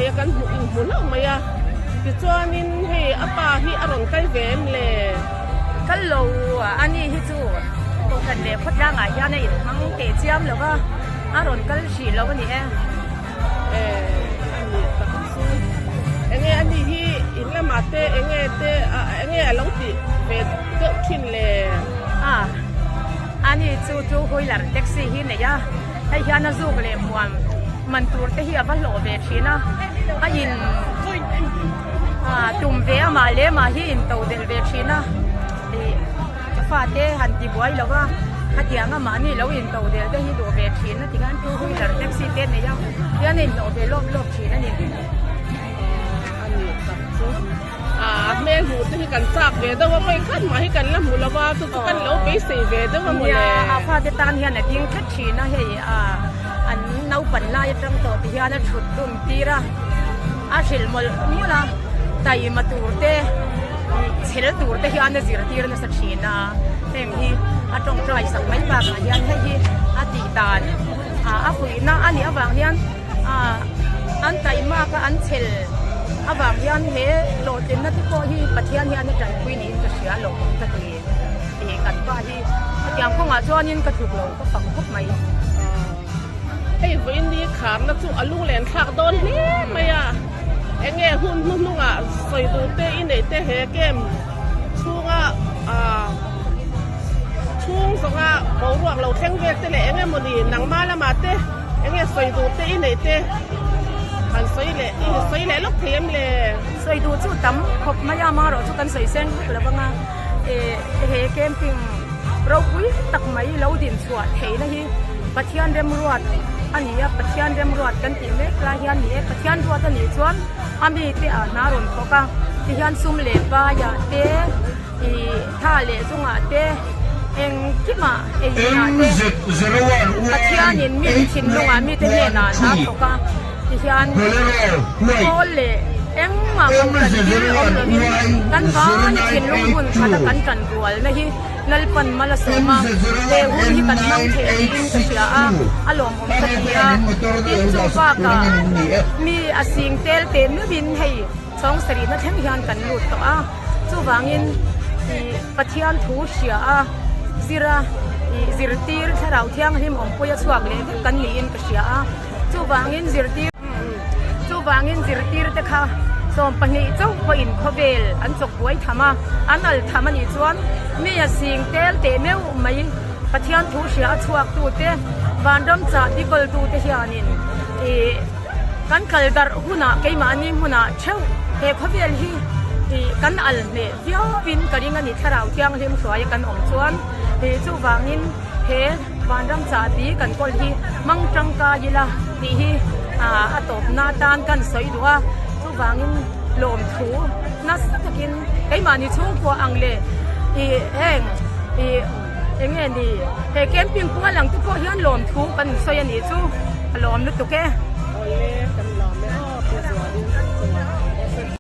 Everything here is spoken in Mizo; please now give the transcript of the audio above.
thei a, kan hmuh inhmu hlauh mai a. Tichuanin hei a pa hi a rawn kal ve em le? Kal lo a ni hi chu Kohhran leh khawtlangah hian a inhmang teh chiam lo va, a rawn kal hrih lo a ni e. E, a nih tak chu. Enge a ni hi in lamah te enge te enge a lo tih ve deuh thin le? A, a ni chu two wheeler taxi hi nei a, hei hian a zuk leh hmuam man tur te hi a va hlawh ve thin a, a in tum ve a mah leh mah hi in to delh ve thin a, ih ka fate han ti buai lo va, khatiang a mahni lo in to delh te hi duh ve thin a tikhan two wheeler taxi te nei a hian a inhlawh ve lawp lawp thin a ni. A nih tak chu. A hmel hmuh te hi kan chak ve deuh a, vawi khat mah hi kan la hmu lo va, chu chu kan lo beisei ve deuh a mawle. Nia, a fate tan hian a ding tlat thin a, hei an naupan lai atang tawh ti hian a thut dun tir a, a hrilh mawlh mawlh a, taima tur te, chhel tur te hian a zirtir nasa thin a, heng hi a tawngtai sak mai bakah hian hei hi a tih dan a fuihna a nih avang hian An taihmak a, an chhel avang hian he hlawhtlinna te pawh hi Pathian hian a tanpui niin ka hria lo awm ka ti. Tih kan pa hi hetiang kawngah chuanin ka tluk lo ka fak khawp mai. Hei vawiin ni kharna chu a lunglen thlak dawn hle mai a, enge hun hnuhnungah sawi duh te i neih te he camp chhunga chhung zawnga boruak lo thleng vel te leh eng emawni nangmah lamah te Enge sawi duh te i neih te han sawi leh i sawi leh lawk thei em le? Sawi duh chu tam khawp mai a, amaherawh chu kan sawi seng vek lo vang a, eh he camping ropui tak mai lo din chhuah theihna hi Pathian remruat a ni a, Pathian remruat kan tih mek lai hian ni e, Pathian ruat a nih chuan a mite ah hna rawn thawk a, tihian sum leh paiah te Ih tha leh zungah te engkimah eiinah te Pathianin mi thinlungah mite hnenah an a thawk a tihian pawl leh engmah pawh kan thil awm lovin kan vana thinlung hun khat a kan tan rualna hi Lalpan mal a sawm a, he hun hi kan hmang thei niin ka hria a, a lawmawm ka ti a, tin chu bakah mi a sing tel teh meuhin hei Chawng sarihna thleng hian kan lut tawh a, chuvangin ih Pathian thu hria a, zira ih zirtir thlarau thianghlim awmpuia chhuak leh vek kan niin ka hria a, chuvangin zirtir chuvangin zirtir te kha 12 chauh pawhin khawvel an chawk buai tham a, an al tham a nih chuan mi a sing tel teh meuh mai Pathian thu hria a chhuak tute vanram chah bikawl tute hianin ih. Kan kal darh hunah keimahni hmunah theuh he khawvel hi ih kan al hneh viauin ka ring a ni. Thlarau Thianghlim hruaia kan awm chuan ih chuvangin he vanram chahbi kan kawl hi hmang tangkai ila tih hi ah a tawpna atan kan sawi duh a. Chuvangin lawmthu nasa takin keimahni chhungkua ang leh ih heng ih Eng nge ni? He camping pung a lang te pawh hian lawmthu kan sawi a nih chu a lawm lutuk e. Awle.